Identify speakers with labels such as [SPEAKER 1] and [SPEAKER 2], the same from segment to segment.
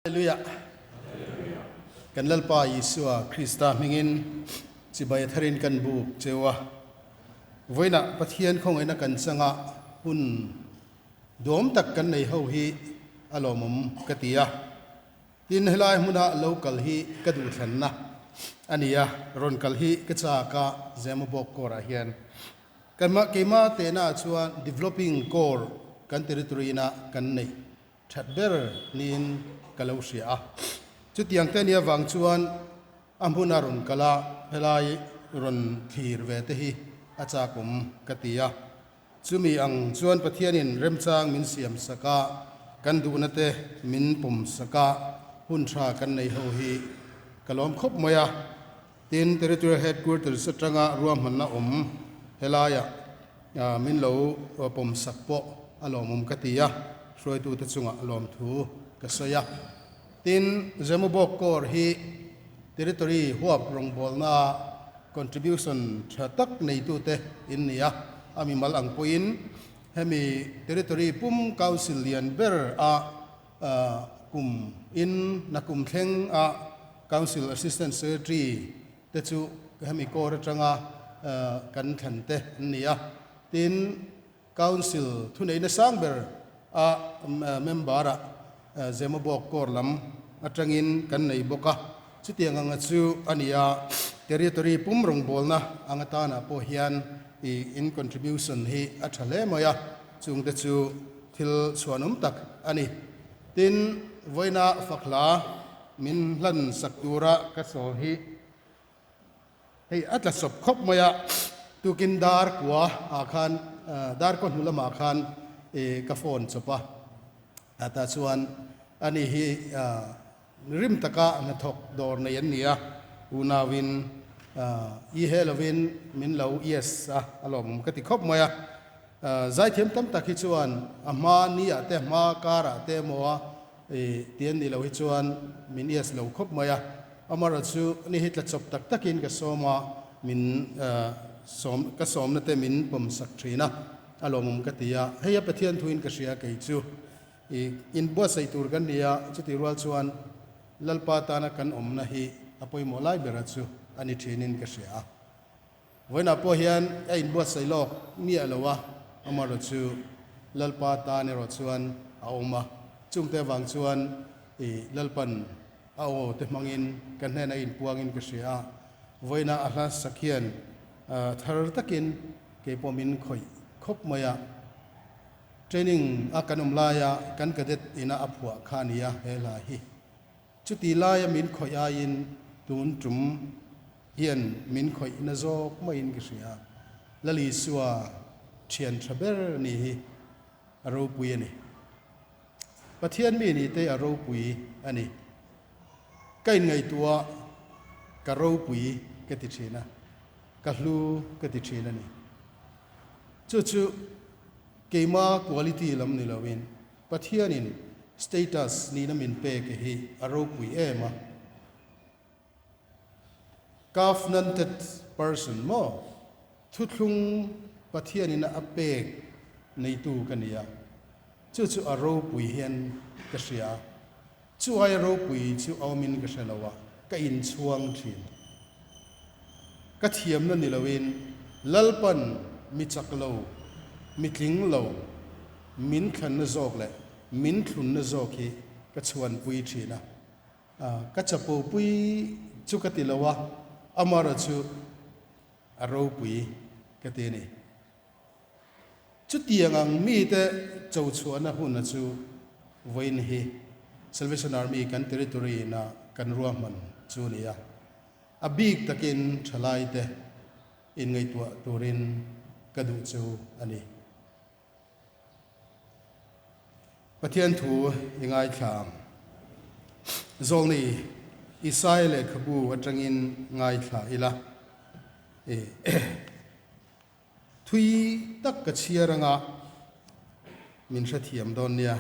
[SPEAKER 1] Hallelujah! Kan Lalpa Isua Krista hmingin chibai tharin kan buk cheu a. Vawiinah Pathian khawngaihna kan changa hun duam tak kan nei ho hi a lawmawm ka ti a. Tin, helai hmuna lo kal hi ka duhthlanna a ni a, rawn kal hi ka chak a, Zemabawk Corps-ah hian. Kanmah keimah tehnaah chuan Developing Corps kan territory-na kan neih That ber niin ka lo hria a. Chutiang te nia vang chuan a hmun a rawn kal a, helai rawn thlir ve te hi a chakawm ka ti a. Chumi ang chuan Pathianin remchang min siam sak a, kan duhna te min pawm sak a, hun tha kan nei ho hi ka lawm khawp mai a. Tin, Territorial Headquarters atanga ruahmanna awm helaiah min lo pawm sak pawh a lawmawm ka ti a, hruaitute chungah lawmthu ka sawi a. Tin, Zemabawk Corps hi Territory huap rawngbawlna contribution tha tak neitute in ni a, a mimal ang pawhin hemi Territory pum Council lian ber a Kum in na kum thleng a Council Assistant Secretary te chu hemi Corps atanga kan thlan te an ni a. Tin, Council thuneihna sang ber a member ah Zemabawk Corps lam atangin kan nei bawk a. Chutiang anga chu a ni a, Territory pum rawngbawlna ang atanah pawh hian in contribution hi a tha hle mai a, chungte chu Thil chhuanawm tak a ni. Tin, vawiina fak hla min hlan sak tura ka sawi hi hei a tla sawp khawp mai a, tukin dar kua ah khan, dar kaw hnu lamah khan ka phone chawp a, tah chuan ani hi rim taka hnathawk dawr nei an ni a, unauin i he lovin min lo yes a, a lawmawm ka ti khawp mai a. Zaithiam tam tak hi chuan a hma ni ah te, hma kar ah te emaw a ti an nih loh hi chuan min yes lo khawp mai a. Amaherawh chu ni hi tla chawp tak takin ka sawm a, min sawm ka sawmna te min pawm sak thin a, a lawmawm ka ti a. Hei a Pathian thuin ka hria kei chu i inbuatsaih tur kan ni a, chutih rual chuan Lalpa tana kan awmna hi a pawimawh lai bera chu a ni thinin ka hria a. Vawiinah pawh hian a inbuatsaih lawk miah lo a, amaherawh chu Lalpa tan erawh chuan a awm a, chungte avang chuan i Lalpan a aw te hmangin ka hnenah inpuangin ka hria a, vawiinah a hla sak hian thar takin kei pawh min khawih khawp mai a, training a kan awm laia kan cadet ina a phuah kha a ni a he hla hi. Chuti laia min khawih aiin tun tum hian min khawih na zawk maiin ka hria. Lal Isua thian tha ber ni hi a ropui a ni. Pathian mi ni te a ropui a ni. Ka inngaihtuah ka ropui ka ti thin a, ka hlu ka ti thin a ni. Chu chu keima quality lam ni loin Pathianin status nihna min pek hi a ropui em a. Covenanted person maw? Thuthlung Pathianin a pek neitu ka ni a, chu chu a ropui hian ka hria a. Chu aia ropui chu a awmin ka hre lo a, ka inchhuang thin. Ka thiamna ni loin Lalpan mi chak lo, mi tling lo, min thlanna zawk leh min thlunna zawk hi ka chhuanpui thin a. Ka chapopui chu ka ti lo a, amara chu a ropui ka ti a ni. Chutiang ang mite cho chhuahna huna chu vawiin hi Salvation Army kan territory ina kan ruahman chu a ni a. A bik takin thalaite inngaihtuah turin ka duh chu a ni. Pathian thu i ngaithla ang. Zawlni Isaia lehkhabu atangin ngaithla ila. Thui tak ka chhiar anga min hrethiam dawn nia.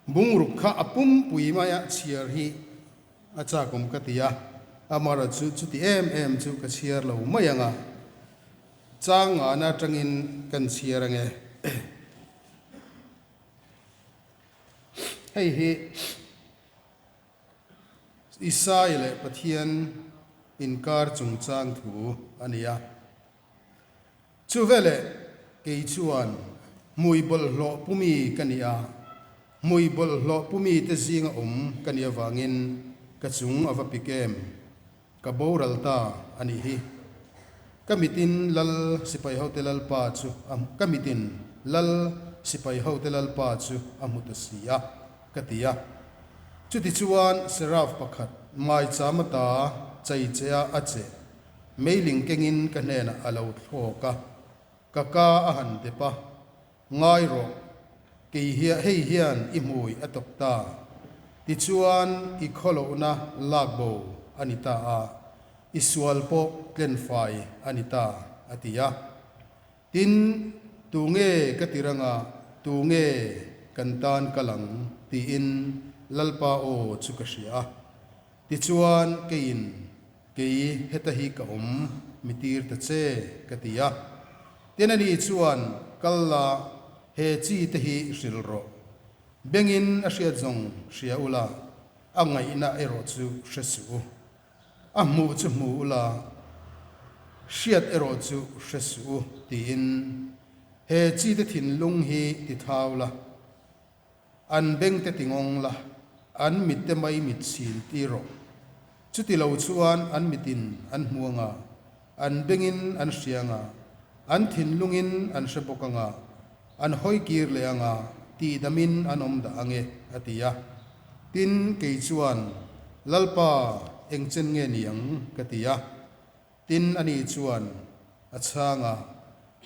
[SPEAKER 1] Bungruk kha a pumpui maia chhiar hi a chakawm ka ti a, amaherawh chu chuti em em chu ka chhiar lo mai ang a, chang ngahna atangin kan chhiar ange. Hei hi Isai leh Pathian inkar chungchang thu a ni a. Chu veleh kei chuan hmui bawlhhlawh pumi ka ni a, hmui bawlhhlawh pumi te zinga awm ka nih avangin ka chung a va pik em? Ka boral ta a nih hi. Ka mitin Lal sipai hote Lalpa chu a ka mitin Lal sipai hote Lalpa chu a hmu ta si a, ka ti a. Chutichuan Seraf pakhat maicham ata chei che a a che. Meiling kengin ka hnenah a lo thlawk a, ka ka a han dep a, Ngai rawh, kei hia hei hian i hmui a tawk ta, tichuan i khawlohna lak bo a ni ta a, i sual pawh tlenfai a ni ta, a ti a. Tin, tu nge ka ti ranga, tu nge kan tan kal ang? tiin Lalpa aw chu ka hria a. Tichuan keiin Kei heta hi ka awm, mi tir ta che, ka ti a. Tin ani chuan, Kal la, he chi te hi hrilh rawh. Bengin a hriat zawng hria ula, a ngaihna erawh chu hre suh u. A hmuh chu hmu ula, hriat erawh chu hre suh u, tiin he chi te thinlung hi ti thau la. An bengte ti ngawng la, an mitte mai mit chhin ti rawh. Chuti lo chuan an mitin an hmu anga, an bengin an hria anga, an thinlungin an hre bawk anga, an hawi kir leh anga, tihdamin an awm dah ange, a ti a. Tin, kei chuan, Lalpa, engchen nge ni ang? ka ti a. Tin, ani chuan a chhang a,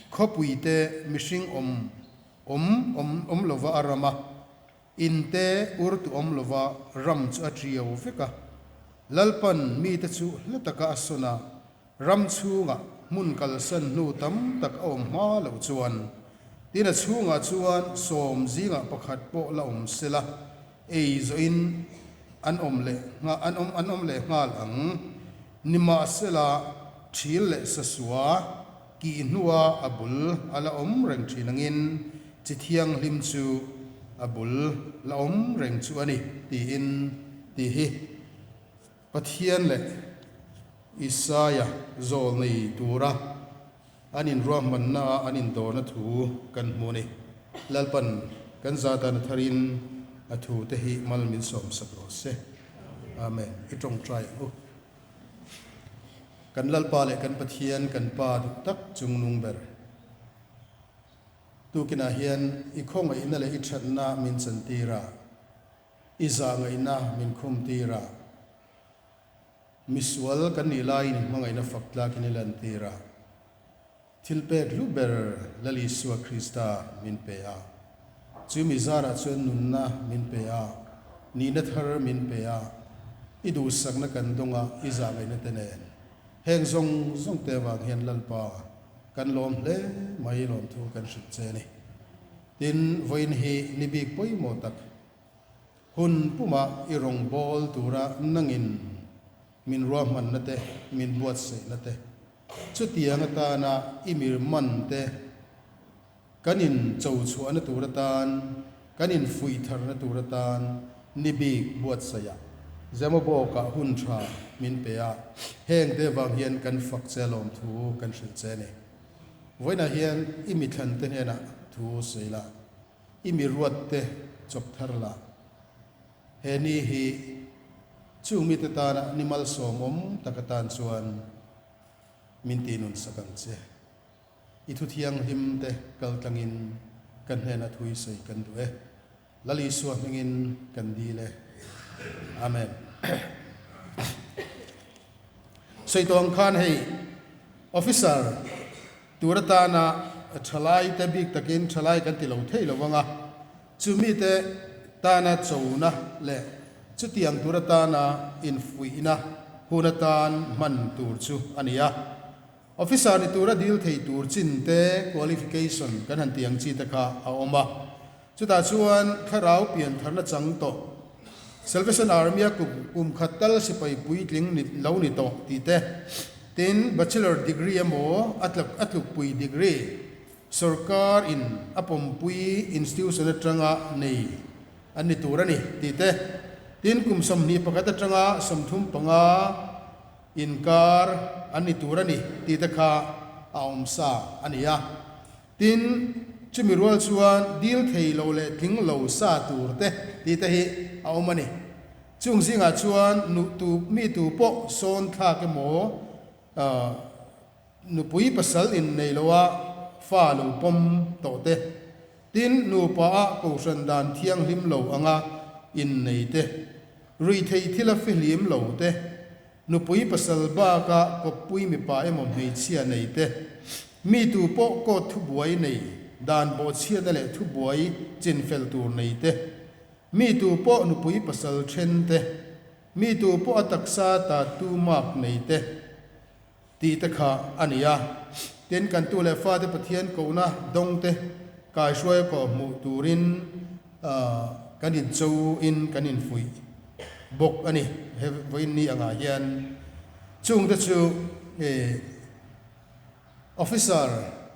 [SPEAKER 1] Khawpuite mihring awm awm awm awm lova a ram a, inte ur tu awm lova ram chu a ṭiau vek a. Lalpan mite chu hla taka a sawn a, ram chhungah hmun kalsan hnu tam tak a awm hma loh chuan, tin a chhungah chuan sawm zingah pakhat pawh la awm sela, ei zawhin an awm leh an awm an awm leh nghal ang. Nimahsela, thil leh sasua kih hnua a bul a la awm reng thin angin chi thianghlim chu a bul la awm reng chu a ni, tiin tih hi Pathian leh Isaia zawl nei tura an inruahmanna-a an indawrna thu kan hmu a ni. Lalpan kan zatan a tharin a thute hi mal min sawmsak rawh se. Amen. I tawngtai ang u. Kan Lalpa leh kan Pathian, kan Pa duh tak chungnung ber. Tukinah hian i khawngaihna leh i thatna min chantir a, i zahngaihna min khumtir a, misual kan nih laiin i hmangaihna fak tlakin i lantir a, Thil pek hlu ber Lal Isua Krista min pe a. Chu mi zarah chuan nunna min pe a, nihna thar min pe a, i duhsakna kan dawng a, i zahngaihna te nen. Heng zawng zawng te avang hian Lalpa kan lawm hle mai lawmthu kan hrilh che a ni. Tin, vawiin hi ni bik pawimawh tak hun pumah i rawngbâwl tura nangin min ruahmanna te, min buatsaihna te, Chutiang atana i mir man te kan in cho chhuahna tur atan, kan in fuih tharna tur atan ni bik buatsaih ah Zemabawkah hun tha min pe a, heng te vang hian kan fak che lawmthu kan hrilh che a ni. Vawiinah hian i mithlan te hnenah thu sawi la, i mi ruat te chawp thar la, he ni hi Chung mite tana ni malsawmawm tak atan chuan min tihnun sak ang che. I thu thianghlim te kal tlangin ka hnena thui sawi kan duh e. Lal Isua hmingin kan dil e. Amen. Sawi tawh ang khan hei officer tur atana thalai te bik takin thalai kan ti lo thei lo ang a. Chu mite tana chona leh chutiang tur atana infuihna hun atan hman tur chu a ni a. Officer ni tura dil thei tur chin te qualification kan han tih ang chi te kha a awm a. Chutah chuan thlarau piantharna chang tawh Salvation Army-a kum kum khat tal sipai puitling ni lo ni tawh tih te, tin Bachelor degree emaw a a tlukpui degree, Sorkar in a pawmpui institution atanga nei. an ni tur a ni tih te, tin kum 21 atanga 35 inkar an ni tur a ni tih te kha a awm sa a ni a. Tin, chumi rual chuan dil thei lo leh tling lo sa tur te tih te hi a awm a ni. Chung zingah chuan nu tu mi tu pawh sawn thlak emaw, nupui pasal innei loa fa lo pawm tawh te, tin nupa ah kohhran dan thianghlim lo anga innei te, ruihtheih thila fihlim lo te, Nupui pasal baka kawppui mipa emaw hmeichhia nei te, mi tu pawh court thubuai nei, dan bawhchhiatna leh thubuai chinfel tur nei te, mi tu pawh nupui pasal then te, mi tu pawh a taksa tattu mark nei te tih te kha a ni a. Tin, kan tu leh fate Pathian kohna dawng te kaihruai kawh hmuh turin kan incho in kan infuih bawk a ni. He vawiin ni angah hian chungte chu officer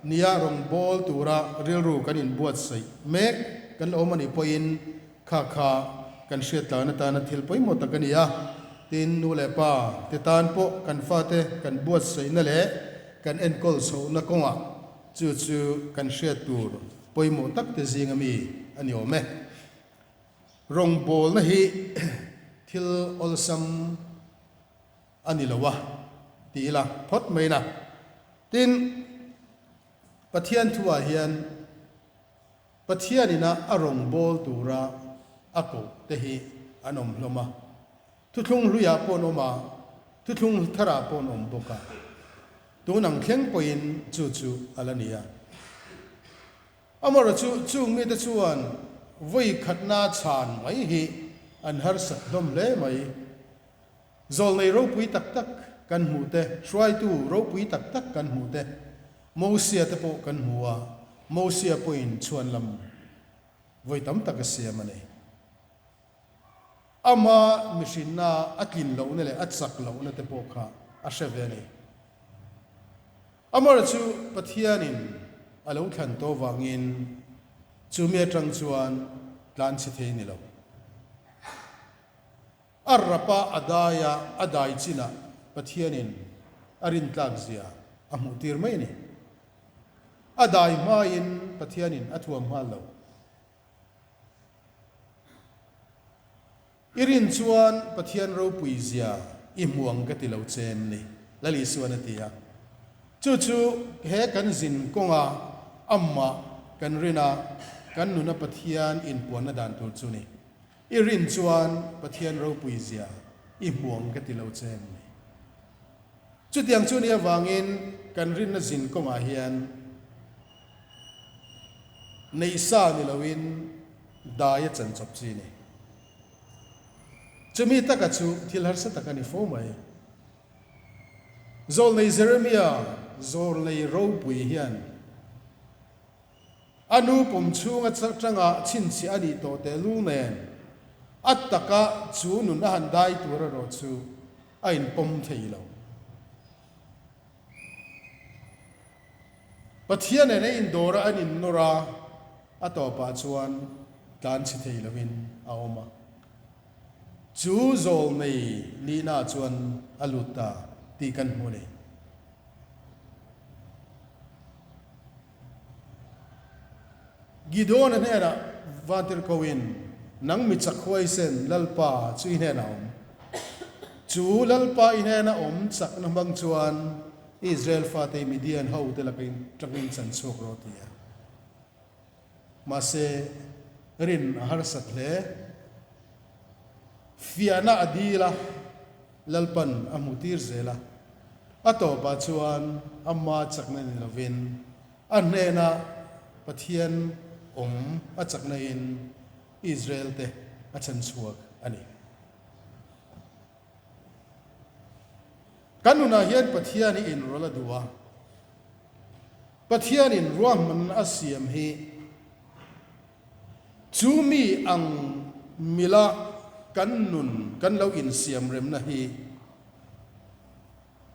[SPEAKER 1] nia rawngbâwl tura rilru kan inbuatsaih mek kan la awm a nih pawhin kha kha kan hriat tlan atana thil pawimawh tak a ni a. Tin, nu leh pa te tan pawh kan fate kan buatsaihna leh kan enkawl chhohna kawngah chu chu kan hriat tur pawimawh tak te zinga mi a ni awm e. Rawngbawlna hi thil awlsam a ni lo a ti ila phawt mai na. Tin, Pathian thuah hian Pathianina a rawngbâwl tura a koh te hi an awm hlawm a. Thuthlung hluiah pawh an awm a, thuthlung tharah pawh an awm bawk a. Tun ang thleng pawhin chu chu a la ni a. Amaherawhchu chung mite chuan vawi khatna chhan mai hi an harsat hlawm hle mai. Zawlnei ropui tak tak kan hmuh te, hruaitu ropui tak tak kan hmuh te, Mosia te pawh kan hmu a, Mosia pawhin chhuan lam vawi tam tak a siam a ni. Ama mihrinna a tlin lohna leh a chak lohna te pawh kha a hre ve a ni. Amara chu Pathianin a lo thlan tawh vangin chu mi atang chuan tlan chhe thei ni lo. A rapa a daia a dai chinah Pathianin a rintlak zia a hmuh tir mai a ni. A dai hmain Pathianin a thuam nghal lo. I rin chuan Pathian ropui zia i hmu ang ka ti lo che em ni? Lal Isuan a ti a. Chu chu he kan zin kawnga amah kan rina kan nuna Pathian inpuanna dan tur chu ni. I rin chuan Pathian ropui zia i hmu ang ka ti lo che em ni? Chutiang chu ni avangin kan rinna zin kawngah hian Neihsa ni loin dai a chan chawp chi ni. Chumi taka chu thil harsa tak a ni fo mai. Zawlnei Jeremia zawlnei ropui hian a nu pum chhunga tanga chhinchhiah a nih tawh tehlul nen a taka chu nun a han dai tur erawh chu a inpawm thei lo. Pathian nen a indawr a, an innawr a, a tawpah chuan tlan chhe thei lovin a awm a. Chu zawlnei nihnaah chuan a lut ta tih kan hmu a ni. Gideon-a hnenah Vantirhkoin, Nang mi chak huaisen Lalpa chu i hnenah a awm. Chu Lalpa i hnena awm chakna hmang chuan Israel fate Midian hote laka in tangin chan chhuak rawh ti a. Mahse, rin a harsat hle. Fiahna a dil a, Lalpan a hmuh tir zel a. A tawpah chuan ama chakna ni lovin a hnena Pathian awm a chakna in Israel te a chhan chhuak a ni. Kan nunah hian Pathian hi inrawlh a duh a, Pathianin ruahmanna a siam hi chu mi ang mila kan nun kan lo insiam remna hi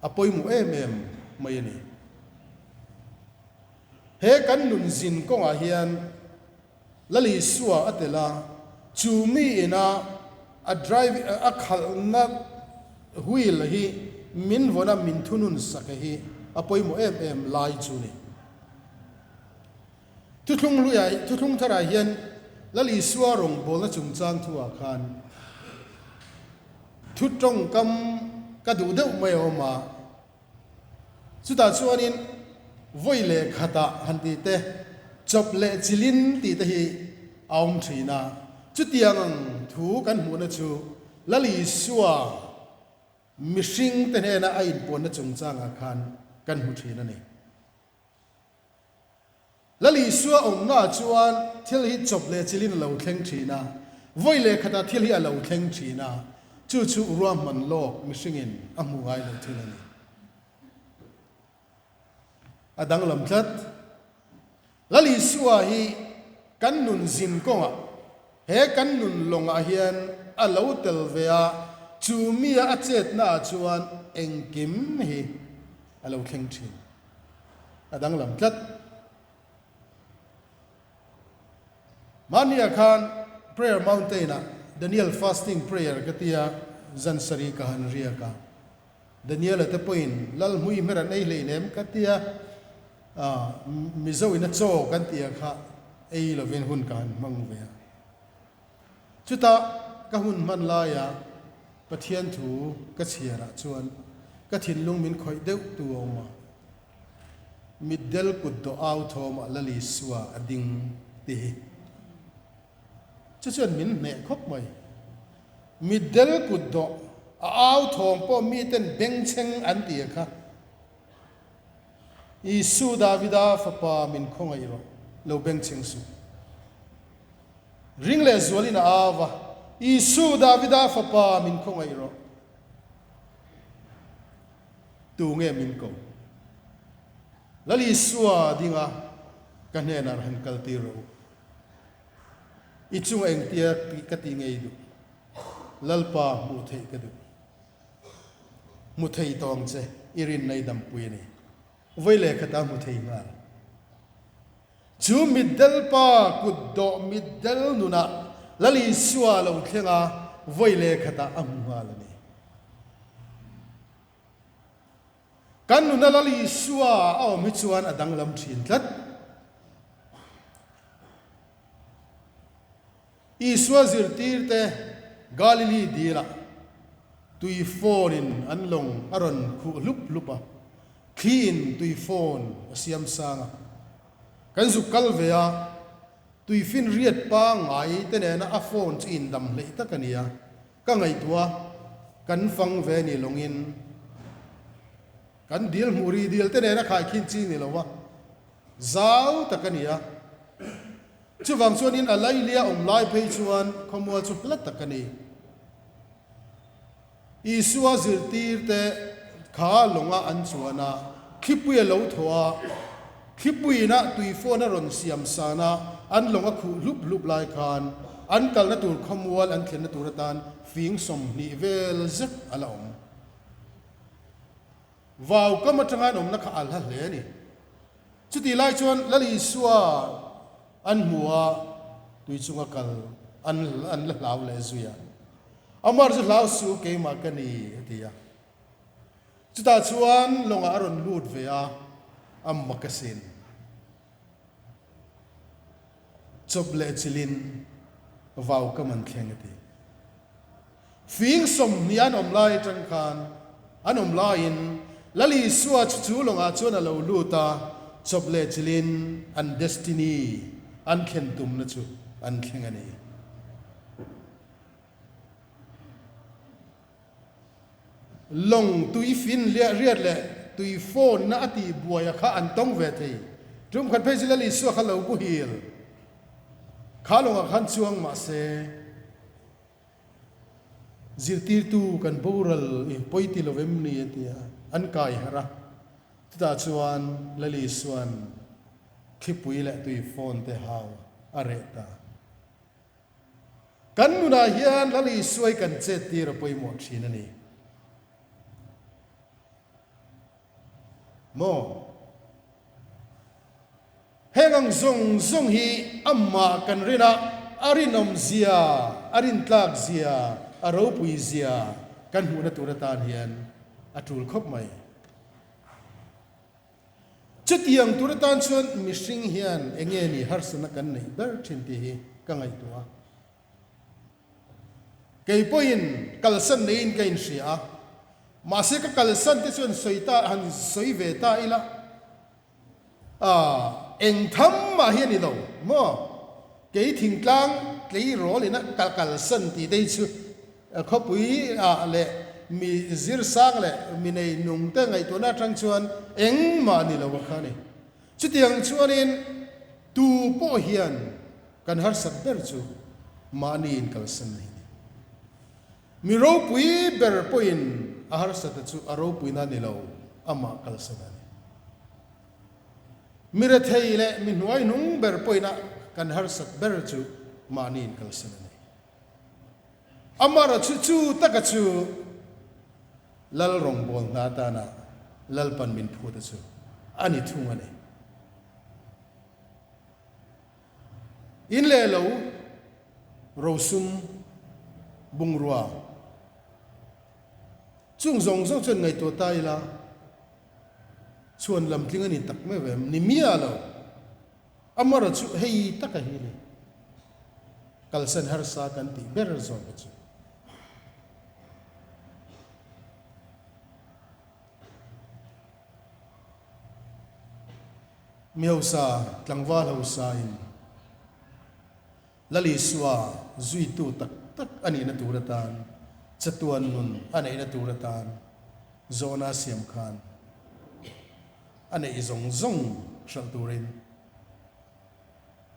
[SPEAKER 1] a pawimawh em em mai a ni. He kan nun zin kawngah hian Lal Isua a tel a. Chu mi ina a drive a khalhna wheel hi min vawn a min thunun sak hi a pawimawh em em lai chu ni. Thuthlung hluiah thuthlung tharah hian Lal Isua rawngbawlna chungchang thuah khan thu tawngkam ka duh deuh mai a awm a. Chutah chuanin vawi leh khatah han tih te, chawp leh chilin tih te hi a awm thin a. Chutiang ang thu kan hmuhna chu Lal Isua mihring te hnena a inpuanna chungchangah khan kan hmu thin a ni. Lal Isua awmnaah chuan thil hi chawp leh chilin a lo thleng thin a, vawi leh khatah thil hi a lo thleng thin a, chu chu ruahman lawk mihringin a hmuh ngai lo thil a ni. A danglam tlat. Lal Isua hi kan nun zin kawngah, he kan nun lawngah hian a lo tel ve a, chu mia a chetnaah chuan engkim hi a lo thleng thin. A danglam tlat. Mahnia khan Prayer Mountain ah Daniel Fasting Prayer ka tia zan sarih ka han riak a. Daniel-a te pawhin Lal hmui hmer an ei hleinem ka tia, Mizo in a chaw kan tih ang kha ei lovin hun ka han hmang ve a. Chutah ka hun hman laia Pathian thu ka chhiarah chuan ka thinlung min khawih deuh tu a awm a. Mitdel kut dawh au thawmah Lal Isua a ding ti hi. Chu chuan min hneh khawp mai. Mitdel kut dawh a au thawm pawh miten bengchheng an ti a kha. Isu Davida fapa min khawngaih rawh, lo bengchheng suh. Ring leh zualin a au a, Isu, Davida fapa, min khawngaih rawh. Tu nge min ko? Lal Isua dinga ka hnenah han kal tir rawh u. I chunga engtia ka tih ngei duh? Lalpa hmuh theih ka duh. Hmu thei tawng che, i rinna i dampui a ni. Vawi leh khatah hmu thei nghal. Chu mitdel pa kut dawh mitdel nunah Lal Isua lo thleng a, vawi leh khatah a hmu nghal a ni. Kan nuna Lal Isua a awm hi chuan a danglam thin tlat. Isua zirtirte Galili dilah tui fawnin an lawng a rawn khuh hlup hlup a, thliin tui fawn a siam sang a. Kan zuk kal ve a, tui finriat pangngai te nena a fawn chu indam hleih tak a ni a, ka ngaihtuah a, kan fang ve ni lawngin kan dil hmuh ri dil te nena khaikhin chi ni lo a, zau tak a ni a. Chuvang chuanin a lailia awm lai phei chuan khawmual chu hla tak a ni. Isua zirtirte kha lawnga an chuan a, thlipui a lo thaw a, thlipuiin tui fawn a rawn siam san a, an lawng a khuh hlup hlup lai khan an kalna tur khawmual an thlenna tur atan fing 20 vel zet a la awm. Vau kam atanga an awmna kha a hla hle a ni. Chutih lai chuan Lal Isua an hmu a, tui chunga kal an an la hlau leh zui a. Amar chu hlau suh keimah ka ni a ti a. Chutah chuan lawngah a rawn lut ve a, a makasin chawp leh chilin vau kam an thleng a ti. Fing 20 an awm lai atang khan an awm laiin Lal Isua chu chu lawngah chuan a lo lut a, chawp leh chilin an destiny an thlen tumna chu an thleng a ni. Lawng tui fin liah riat leh tui fawn na a tih buai a kha an tawng ve thei. Tum khat phei chu Lal Isua kha lo muhil kha lawngah khan chuang mahse, Zirtirtu kan boral i pawi ti lo em ni a ti a, an kai harh a. Chutah chuan Lali chuan thlipui leh tui phone te hau a reh ta. Kan nunah hian Lali suai kan chet tir a pawimawh thin a ni. Maw? Heng ang zawng zawng hi amah kan rin a, A rinawm zia, a rintlak zia, a ropui zia kan hmuhna tur atan hian a tul khawp mai. Chutiang tur atan chuan mihring hian eng nge ni harsatna kan neih ber thin tih hi ka ngaihtuah a. Kei pawhin kalsan neiin ka inhria a, mahse ka kalsan te chuan sawi ta han sawi ve ta ila, ah eng tham mah hi a ni lo maw? Kei thingtlang tleirawl ina ka kalsan tih te hi chu Khawpui ah leh mi zirsang leh mi nei nung te ngaihtuahna atang chuan engmah ni lo a kha a ni. Chutiang chuanin tu pawh hian kan harsat ber chu mahni in kalsan na hi ni. Mi ropui ber pawhin a harsatna chu a ropuina ni lo, amah kalsan a ni. Mi rethei leh mi hnuai hnung ber pawhin a kan harsat ber chu mahni in kalsan a ni. Amarawh chu chu taka chu Lal rawngbâwl hna atâna Lalpan min phût a chu a ni thung a ni. In leh lo rosum bungrua chung zawng zawng chuan ngaihtuah ta ila chhuan lamtling a ni tak meuh em? Ni miah lo. Amarawh chu hei taka hi ni. Kalsan harsa kan tih ber zawk a chu. Mi hausa, tlangval hausa in Lal Isua zuitu tak tak a nihna tur atan, chatuan nun a neihna tur atan zawhna a siam khan a neih zawng zawng hralh turin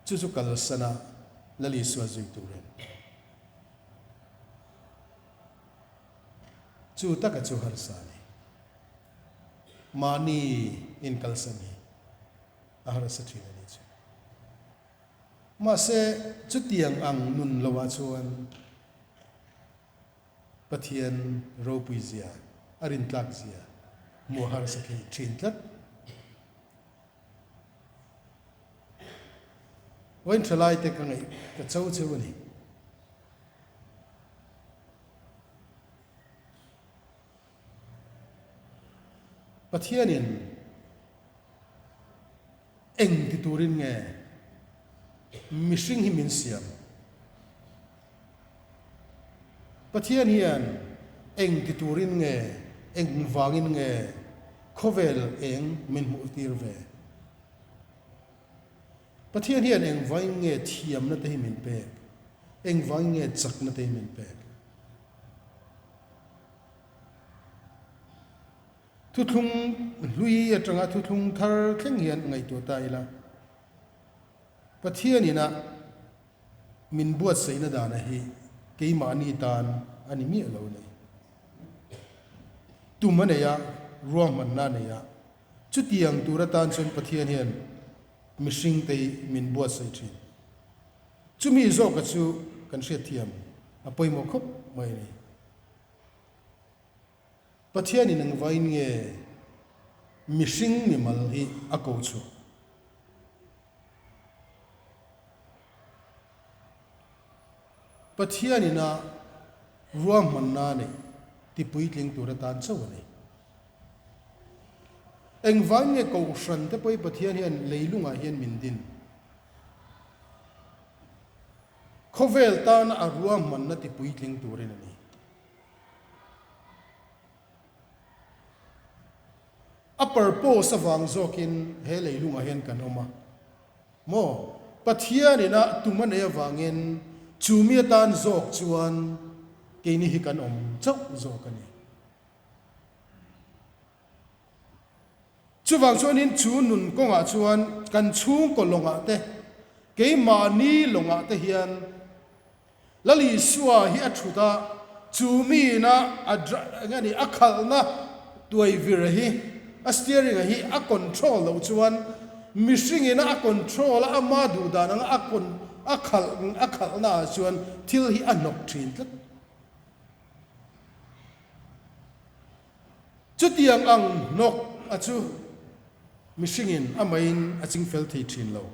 [SPEAKER 1] Chu chu kalsan a Lal Isua zui turin. Chu taka chu harsa a ni. Mahni in kalsan hi a harsa thin a ni chu. Mahse chutiang ang nun loah chuan Pathian ropui zia, a rintlak zia hmuh a harsa thei thin tlat. Vawiin tha lai te ka ngaih ka cho cheu a ni. Pathianin eng ti turin nge mihring hi min siam? Pathian hian eng ti turin nge, eng vangin nge khawvel eng min hmuh tir ve? Pathian hian eng vangin nge thiamna te hi min pek? Eng vangin nge chakna te hi min pek? Thuthlung hlui atanga thuthlung thar thleng hian ngaihtuah ta ila, Pathian ina Min buatsaihna dana hi keimahni tan a ni miah lo nei. Tum a nei a, ruahmanna a nei a, chutiang tur atan chuan Pathian hian mihringte hi min buatsaih thin. Chumi zawka chu kan hriatthiam a pawimawh khawp mai a ni. Pathianin engvain nge mihring mimal hi a ko chhuah? Pathianin a ruahmanna neih tipuitling tur atan chauh a ni. Engvain nge Kohhran te pawhin Pathian hian leilungah hian min din? Khawvel tana a ruahmanna tipuitling turin a ni. A purpose avang zawkin he leilungah hian kan awm a maw? Pathianin a tum a nei avangin chu mi atan zawk chuan keini hi kan awm chauh zawk a ni. Chuvang chuanin chu nun kawngah chuan kan chhungkaw lawngah te, keimahni lawngah te hian Lal Isua hi a thut a, chu miin a a eng a ni a khalhna tuaivir hi, a steering a hi a control loh chuan mihringin a control a, ama duh dan anga a con a khalh a khalhna ah chuan thil hi a hnawk thin tlat. Chutiang ang hnawk a chu mihringin amah in a chingfel thei thin lo.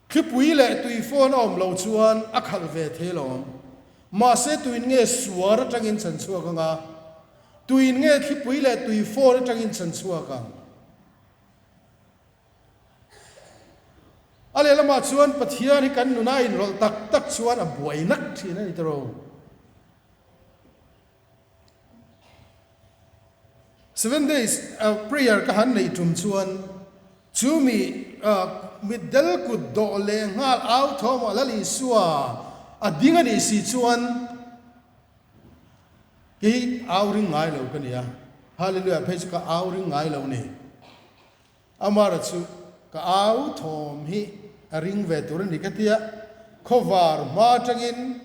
[SPEAKER 1] Thlipui leh tuifawn a awm lo chuan a khalh ve thei lo. Mahse tuin nge suar atangin chhan chhuak ang a? Tuin nge thlipui leh tuifawn atangin chhan chhuak ang? A lehlamah chuan Pathian hi kan nuna inrawlh tak tak chuan a buai nak thin a ni tawh. Seven days prayer ka han neih tum chuan chu mi mitdel kut dawh leh nghal au thawm a Lal Isua a ding a nih si chuan kei au ring ngai lo ka ni a, Hallelujah phei chu ka au ring ngai lo ni. Amara chu ka au thawm hi a ring ve tur a ni ka tia, khawvar hma atangin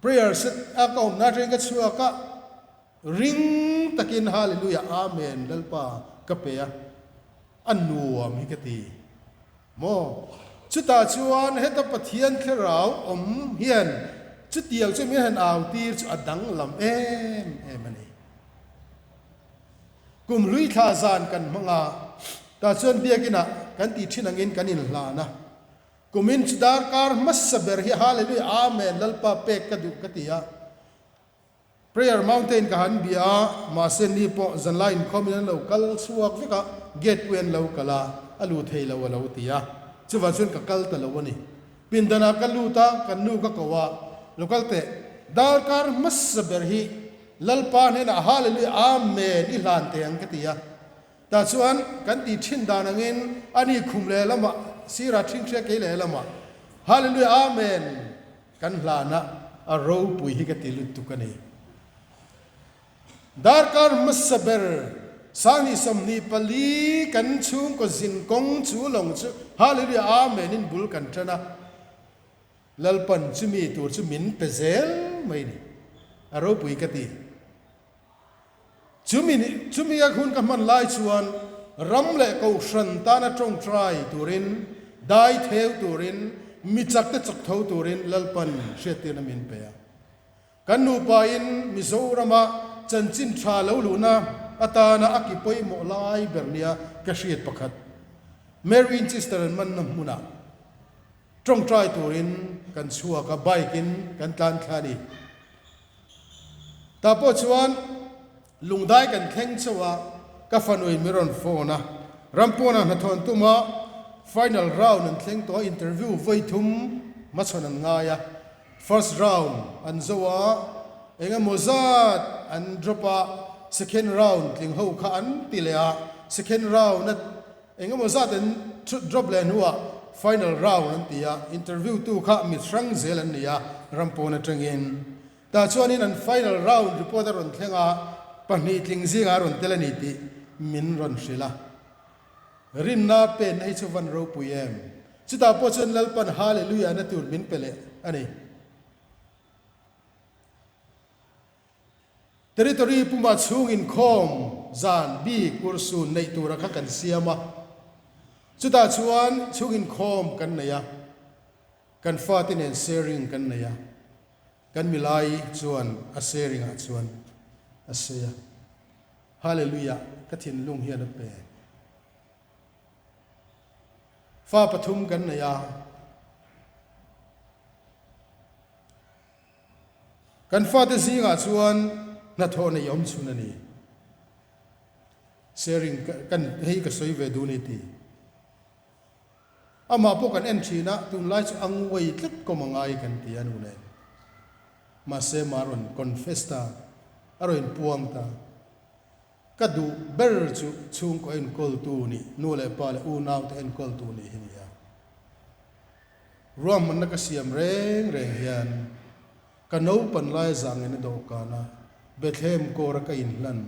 [SPEAKER 1] Prayer set a ka awmna atangin ka chhuak a, ring takin Hallelujah Amen Lalpa ka pe a, a nuam hi ka ti maw? Chutah chuan heta Pathian thlarau awm hian chutiang chu min han au tir chu a danglam em em a ni. Kum hlui thla zan kan hmang a, tah chuan biakinah kan tih thin angin kan inhlan a. Kumin chu darkar hmasa ber hi Hallelujah Amen Lalpa pek ka duh ka ti a. Prayer Mountain ka han bia a, mahse ni pawh zanlai inkhawmin an lo kal chhuak vek a, gate pawh an lo kal a, a lu thei lo a lo ti a. Chuvang chuan ka kal ta lo a ni. Pindanah ka lut a, kan nu ka ko a, lo kal teh, darkar hmasa ber hi Lalpa hnenah Hallelujah Amen i hlan teh ang ka ti a. Tah chuan kan tih thin dan angin a ni khum leh lamah sirah thinghria kei leh lamah Hallelujah Amen kan hlana a ropui hi ka ti lutuk a ni. Darkar hmasa ber Sanghnih 24 kan chhungkaw zin kawng chu lawng chu Hallelujah Amen in bul kan tan a, Lalpan chumi tur chu min pe zel mai ni. A ropui ka ti. Chumi chumi a hun ka hman lai chuan ram leh kohhran tana tawngtai turin, dai theu turin, mi chakte chak tho turin Lalpan hriattirna min pe a. Kan nupain Mizorama chanchin tha lo luhna atana a ki pawimawh lai ber nia ka hriat pakhat, Mary Winchester an manna hmunah tawngtai turin kan chhuak a, bike in kan tlan thla a ni. Tah pawh chuan lungdai kan thleng chauh a, ka fanuin min rawn phone a, Rampawna hnathawh an tum a, final round an thleng tawh a, interview vawi thum hmachhawn an ngai a, first round an zo a, eng emaw zat an drop a, second round tling ho kha an ti leh a, second round a eng emaw zat an drop leh hnuah final round an ti a, interview tu kha mit hrang zel an ni a, Rampawn atangin. Tah chuanin an final round report a rawn thleng a, pahnih tling zingah a rawn tel a ni tih min rawn hrilh a. Rinna penna hi chu van ropui em? Chutah pawh chuan Lalpan Hallelujah na tur min pe leh a ni. Territory puma chhung inkhawm zan bik urhsun neih tura kha kan siam a, chutah chuan chhung inkhawm kan nei a, kan fate nen sharing kan nei a, kan milai chuan a sharing ah chuan a sawi a, Hallelujah ka thinlung hian a pe. Fa pathum kan nei a. Kan fate zingah chuan hnathawh nei awm chhun a ni. Sharing kan hei ka sawi ve duh ni ti. Amah pawh kan en thin a, tunlai chu a nguai tlat kawm a ngai kan ti a nu nen. Mahse mah rawn confess ta, a rawn inpuang ta. Ka duh ber chu chhungkaw enkawltu nih, nu leh pa leh unaute enkawltu nih hi ni a. Ruahmanna ka siam reng reng hian ka naupan lai zangin a dawhkan a, Bethlehem kawra ka inhlan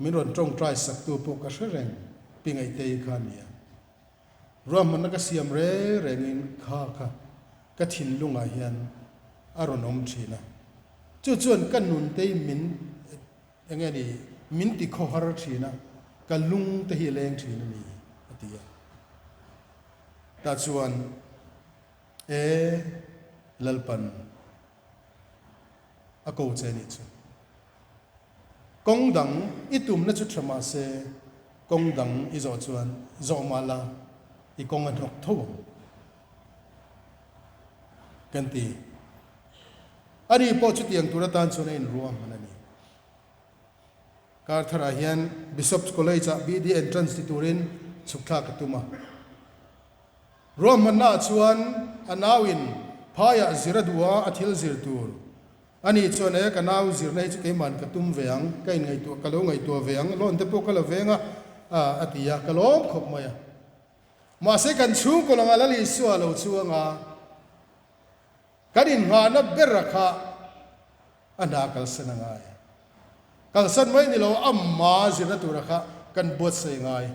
[SPEAKER 1] min rawn tawngtai saktu pawh ka hre reng, Pi Ngaihtei kha a ni a. Ruahmanna ka siam reng rengin kha kha ka thinlungah hian a rawn awm thin a, chu chuan ka nuntei min Eng nge ni, min ti khawhar thin a, ka lung te hi a leng thin a ni, a ti a. Tah chuan, E Lalpan, a ko che nih chu. Kawng dang i tumna chu tha mah se, kawng dang i zawh chuan zawh mah la, i kawng a hnawk tho ang. kan ti. Ani pawh chutiang tur atan chuan a inruahman a ni. Kar tharah hian Bishop's College-ah BD entrance ti turin chhuk thlak a tum a. Ruahmannaah chuan a nauin phaiah zir a duh a, a thil zir tur a nih chuan e ka nau zirna hi chu keiman ka tum ve ang, ka inngaihtuah ka lo ngaihtuah ve ang, loan te pawh ka la veng a, a ti a, ka lawm khawp mai a. Mahse kan chhungkaw langa Lal Isua lo chuang a, kan innghahna bera kha a hna kalsan a ngai. Kalsan mai ni lo amma zirna tura kha kan buatsaih ngai.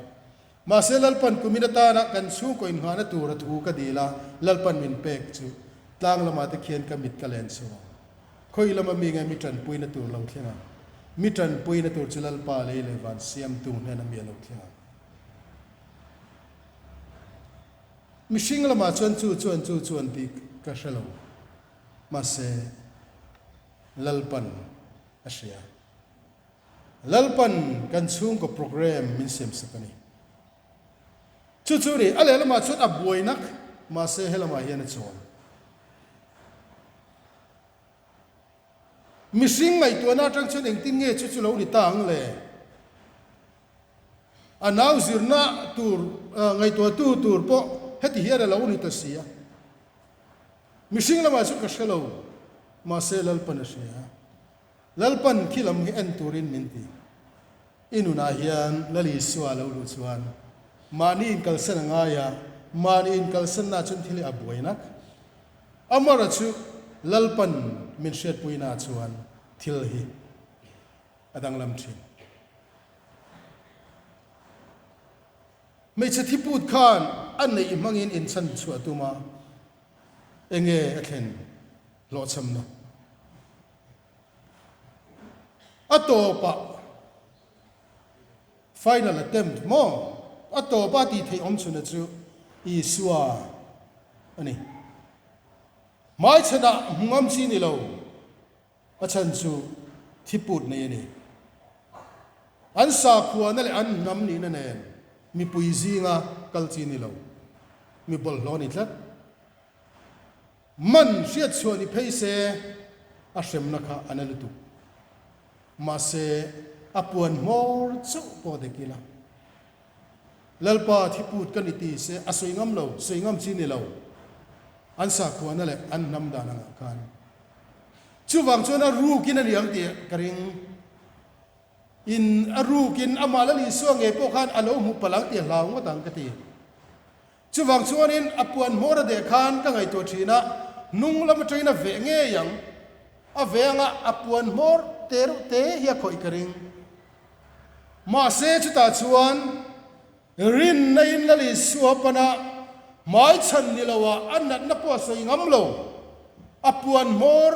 [SPEAKER 1] Mahse Lalpan kumin atana kan chhungkaw innghahna tura thu ka dil a, Lalpan min pek chu tlang lamah te khian ka mit ka len chhuak ang. Khawi lama mi nge mi tanpuina tur lo thleng ang? Mi tanpuina tur chu Lalpa lei leh van siamtu hnena mi a lo thleng ang. Mihring lamah chuan chu chuan chu chuan tih ka hre lo. Mahse Lalpan a hria. Lalpan kan chhungkaw program min siam sak a ni. Chu chu ni, a lehlamah chuan a buainak, mahse helamah hian a chawl. Mihring ngaihtuahna atang chuan engtin nge chu chu lo ni ta ang le? A nau zirna tur ngaihtuahtu tur pawh heti hian a lo ni ta si a. Mihring lamah chu ka hre lo, mahse Lalpan a hria. Lalpan khi lam hi en turin min ti. I nunah hian Lal Isua a lo luh chuan mahni inkalsan a ngai a, mahni inkalsanna chuan thil hi a buai nak. Amara chu Lalpan min hriatpuina chuan thil hi a danglam thin. Hmeichhe thiput khan a neih hmangin inchan chhuah tum a, enge a thlen hlawhchhamna? A tawpah final attempt maw? A tawpa tih theih awm chhuna chu Isua a ni. Hmaichhanah hmu ngam chi ni lo. A chhan chu thiput nei a ni. An sakhuana leh an hnam nihna nen mipui zinga kal chi ni lo, mi bawlhhlawh a ni tlat. Man hriatchhuah ni phei se a hremna kha a na lutuk. Mahse a puan hmawr chauh pawh dek ila. Lalpa thiput ka ni ti se a sawi ngam lo, sawi ngam chi ni lo. An sakhuana leh an hnam dan angah khan. Chuvang chuan a rukin a ni ang tih ka ring. In a rukin amah Lal Isua ngei pawh khan a lo hmu palh ang tih a hlau ngawt ang ka ti. Chuvang chuanin a puan hmawr a deh khan ka ngaihtuah thin a, hnung lam atangin a veh ngei ang. A ve anga a puan hmawr te reuh te hi a khawih ka ring. Mahse chutah chuan rinna in Lal Isua pana hmaichhan ni loah a natna pawh a sawi ngam lo. A puan hmawr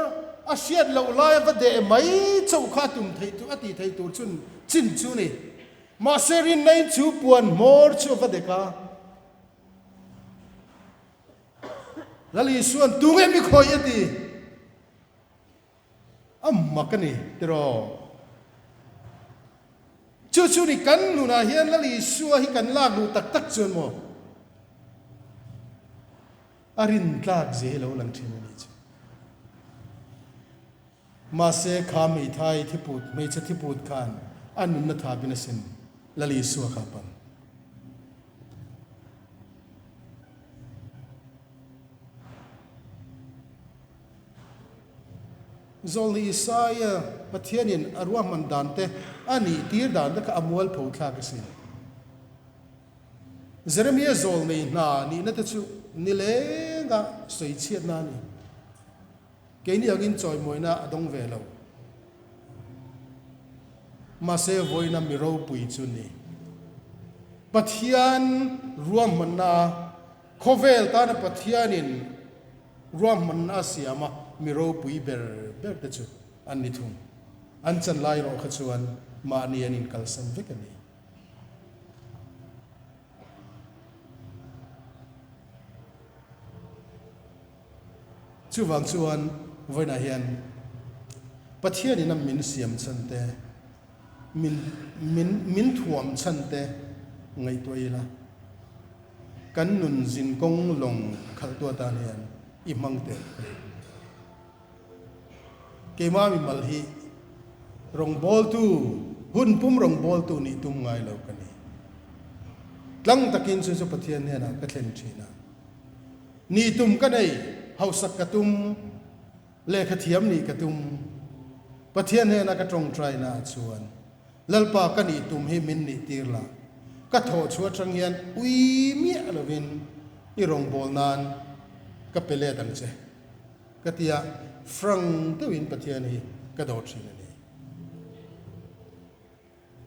[SPEAKER 1] a hriat loh lai a va deh mai chauh kha a tum theih tur a tih theih tur chun chin chu ni. Mahse rinna in chu puan hmawr chu a va dek a. Lal Isua'n tunge mi khawih a ti? A mak a ni tiraw? Chu chu ni kan nunah hian Lal Isua hi kan lak luh tak tak chuan maw? A rintlak zia hi lo lang thin a nih chu. Mahse kha hmeithai thiput, hmeichhe thiput khan a nunna thapin a sin Lal Isua kha a pan. Zawlni Isaia Pathianin a ruahman dan te, a nih tir dan te kha a mualpho thlak asin. Jeremia zawlnei hna nihna te chu nilenga sawi chhiatna a ni. Keini angin chawimawina a dawng ve lo. Mahse vawiina mi ropui chu ni. Pathian ruahmanna khawvel tana Pathianin Ruahmanna a siam a, mi ropui ber ber te chu an ni thung. An chan lai erawh kha chuan mahni an inkalsan vek a ni. Chuvang chuan vawiinah hian Pathianin a min siam chhan te, min min min thuam chhan te ngaihtuah ila. Kan nun zin kawng lawng khalhtu atan hian I hmang teh ang ka. Keimah mimal hi rawngbawltu, hun pum rawngbawltu nih tum ngai lo ka ni. Tlang takin chu chu Pathian hnenah ka thlen thin a. Nih tum ka nei, hausak ka tum, lehkha thiam nih ka tum. Pathian hnena ka tawngtaina ah chuan Lalpa ka nih tum hi min nih tir la, ka thawh chhuah atang hian ui miah lovin i rawngbâwl nân ka pe let ang che, ka ti a, frank deuhin Pathian hi ka dawr ṭhin a ni.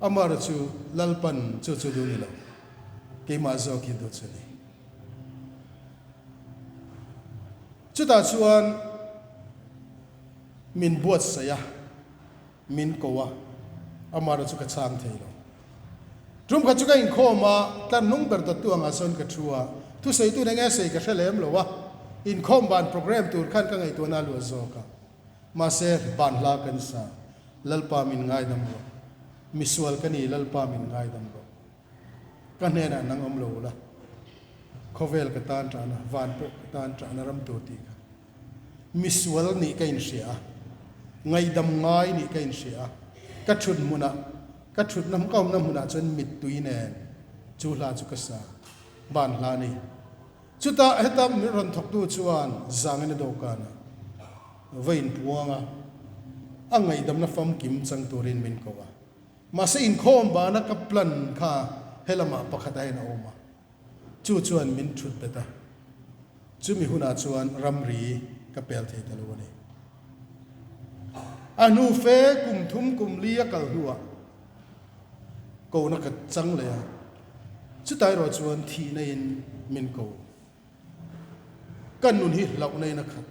[SPEAKER 1] Amaherawhchu chu Lalpan chu chu duh ni lo, keimah zawk hi duh chu a ni. Chutah chuan min buatsaih a. Min ko a, amah chu ka chhang thei lo. Tum khat chu ka inkhawm a, tlar hnung ber dawttu angah sawn ka thu a, thusawitu eng nge sawi ka hre lem lo a, inkhawm ban program tur khan ka ngaihtuahna a luah zawk a. Mahse, ban hla kan sa, Lalpa min ngaidam rawh. Misual ka ni, Lalpa min ngaidam rawh. Ka hnenah nang awm lo la, khawvel ka tan ṭahna, van pawh ka tan ṭahna ram tur tih kha. Misual nih ka inhria a, ngaihdam ngai nih ka inhria a, ka thut hmunah, ka thutna ka awmna hmunah chuan mittui nen chu hla chu ka sa, ban hla a ni. Chutah heta min rawn thawktu chuan zangin a dawhkan a va inpuang a, a ngaihdamna famkim chang turin min ko a. Mahse inkhawm bana ka plan kha helamah pakhat a en a awm a. Chu chuan min thut bet a, chumi hunah chuan ramri ka pel thei ta lo a ni. A hnu fe kum thum kum li a kal hnuah kona ka chang leh a, chutah erawh chuan thihna in min ko. Ka nun hi hlauhna in a khat.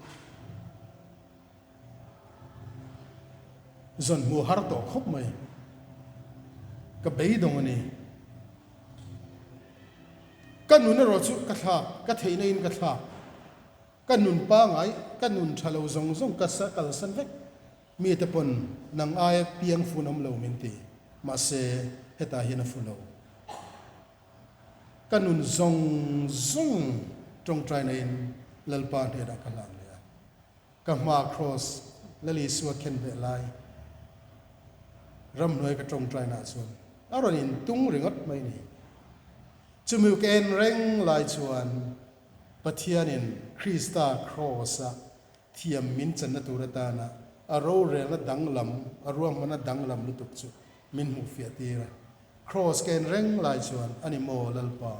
[SPEAKER 1] Zawn hmuh har tawh khawp mai. Ka beidawng a ni. Ka nun erawh chu ka thlak, ka theihna in ka thlak. Ka nun pangai, ka nun tha lo zawng zawng ka kalsan vek. Mite pawn nang aia piang fun awm lo min ti. Mahse, hetah hian a fu lo. Ka nun zawng zawng tawngtaina in Lalpa hnenah ka hlan leh a. Ka hma Kraws Lal Isua khen ve lai ramhnuai ka tawngtaina ah chuan a rawn in tung ringawt mai ni. Chumi ka en reng lai chuan Pathianin Krista Kraws a thiam min channa tur atana a rorelna danglam, a ruahmanna danglam lutuk chu min hmuhfiah tir a. Kraws ka en reng lai chuan, A ni maw Lalpa?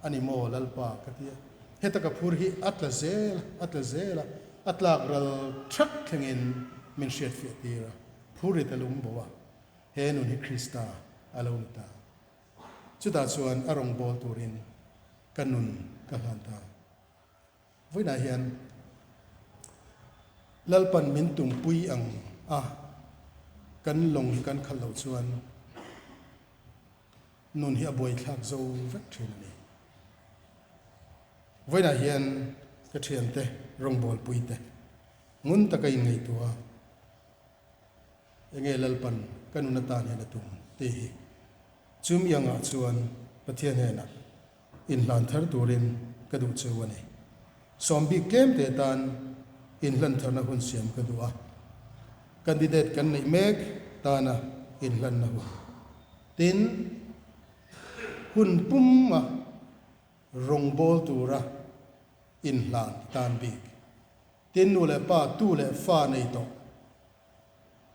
[SPEAKER 1] A ni maw Lalpa? ka ti a. Heta ka phur hi a tla zel a, a tla zel a, a tlak ral thak thlengin min hriatfiah tir a. Phur rit a lung bo a, he nun hi Krista a lo ni ta. Chutah chuan a rawngbâwl turin ka nun ka hlan ta. Vawiinah hian Lalpan min tumpui ang a, kan lawng hi kan khalh loh chuan nun hi a buaithlak zo vek thin a ni. Vawiinah hian ka thiante rawngbawlpuite ngun taka inngaihtuah a, Enge Lalpan ka nun atan hian a tum tih hi chumi angah chuan Pathian hnenah inhlan thar turin ka duh cheu a ni. Sawmbik tlem te tan inhlan tharna hun siam ka duh a, candidate kan neih mek tana inhlanna hun tin hun puma rawngbawl tura inhlan tan bik tin nu leh pa tu leh fa nei tawh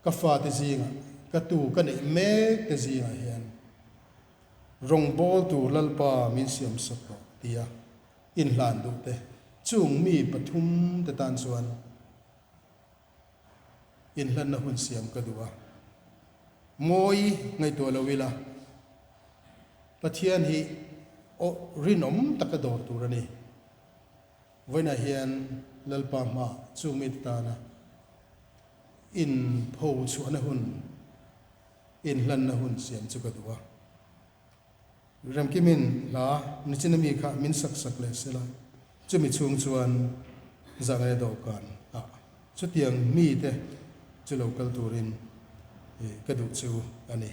[SPEAKER 1] Ka fate zingah, ka tu ka neih mek te zingah hian rawngbawltu Lalpa min siam sawk rawh tia inhlan duh te chung mi pathum te tan chuan inhlanna hun siam ka duh a. Mawi ngaihtuah lo ila, Pathian hi aw rinawm taka dawr tur a ni. Vawiinah hian Lalpa hmaah chung mite tana in pho chhuahna hun, inhlanna hun siam chu ka duh a. Remkimin hla nichin ami kha min sak sak leh sela, chumi chhung chuan Zangaia dawhkan ah chutiang mite chu lo kal turin ka duh chu a ni.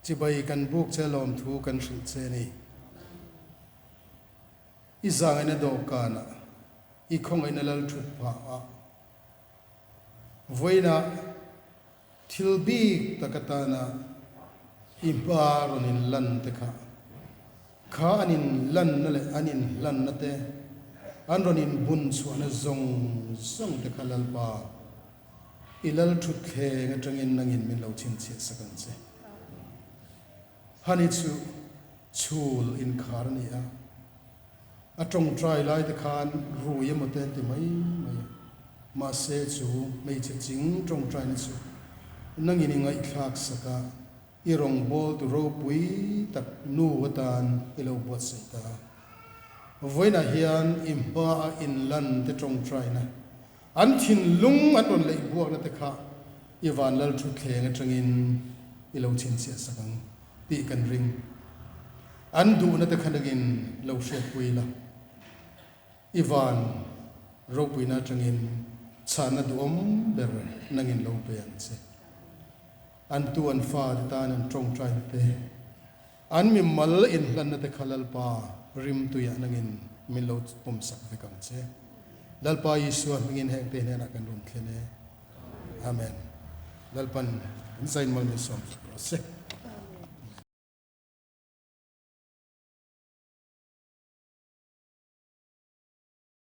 [SPEAKER 1] Chibai kan buk che lawmthu kan hrilh che ni. I zangaihna dawhkanah i khawngaihna lal thut phah a, vawiinah thil bik tak atana i hma rawn inlan te kha, kha an inlanna leh an inhlanna te, an rawn inbun chhuahna zawng zawng te kha Lalpa i lal thutthleng atangin nangin min lo chhinchhiah sak ang che. Hani chu chhul inkhar a ni a, a tawngtai lai te khan rui emaw te an ti mai mai a, mahse chu hmeichhe ching tawngtaina chu nangin i ngaihthlak sak a, i rawngbawltu ropui tak nu atan i lo buatsaih ta. Vawiinah hian i hmaa inlan te tawngtaina, an thinlung an rawn leih buakna te kha i vanlal thutthleng atangin i lo chhinchhiah sak ang tih kan ring. An duhna te kha nangin lo hriatpui la, i van ropuina atangin chhanna duhawm ber nangin lo pe ang che. An tu an fa te tan an tawngtaina te, an mi mal inhlanna te kha Lalpa rimtuiah nangin min lo pawmsak vek ang che. Lalpa Isua hmingin hengte hnenah kan rawn thlen e. Amen. Lalpan kan zain mal min sawm sak rawh se.